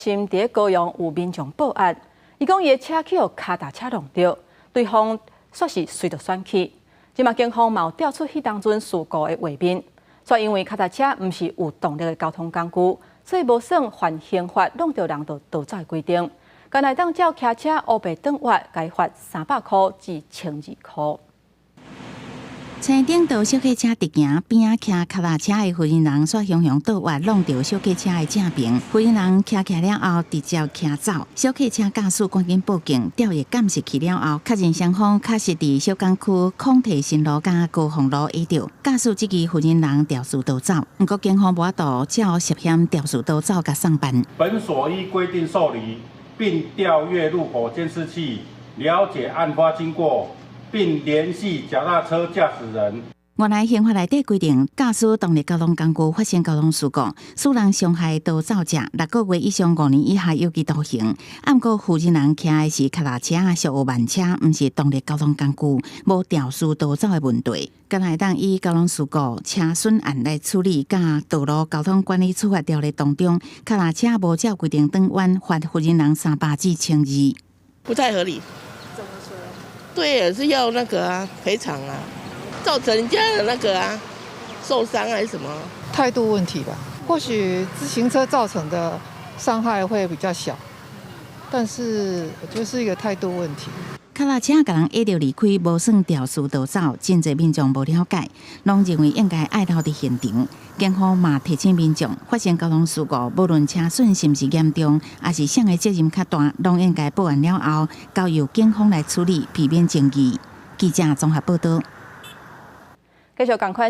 佇咧高雄有民眾報案，伊講伊的車去予跤踏車挵著，對方煞是隨著竄去。這馬警方嘛有調出彼當陣事故的畫面，煞因為跤踏車毋是有動力的交通工具，所以無算犯刑法挵著人就逃走的規定。干焦會當照騎車烏白轉彎，共伊罰300箍至1200箍。青頂道小客車直行，邊仔騎跤踏車的負責人煞雄雄倒彎，挵著小客車的正爿。負責人騎起了後，直接騎走。小客車駕駛趕緊報警，調閱監視器了後，確認雙方確實佇小港區孔提新路佮高雄路下著。駕駛這支負責人肇事逃走，毋過警方無法度照涉嫌肇事逃走共送辦。本所依規定受理，並調閱路口監視器，了解案發經過，並聯繫腳踏車駕駛人。原來刑法內底規定，駕駛動力交通工具發生交通事故，使人傷害逃走者，6個月以上5年以下有期徒刑。毋過負責人騎的是跤踏車，屬於慢車，毋是動力交通工具，無肇事逃走的問題。干焦會當以交通事故車損案來處理，佮道路交通管理處罰條例當中，跤踏車無照規定轉彎，罰負責人300至1200。不太合理。怎麼說？對，是要那個啊，賠償啊，造成人家的那個啊，受傷還是什麼？態度問題吧。或許自行車造成的傷害會比較小，但是我覺得是一個態度問題。跤踏車共人壓著離開，無算肇事逃走，真濟民眾無了解，攏認為應該愛留佇現場。警方嘛提醒民眾，發生交通事故，無論車損是毋是嚴重，抑是誰的責任較大，攏應該報案了後，交由警方來處理，避免爭議。記者綜合報道。繼續仝款。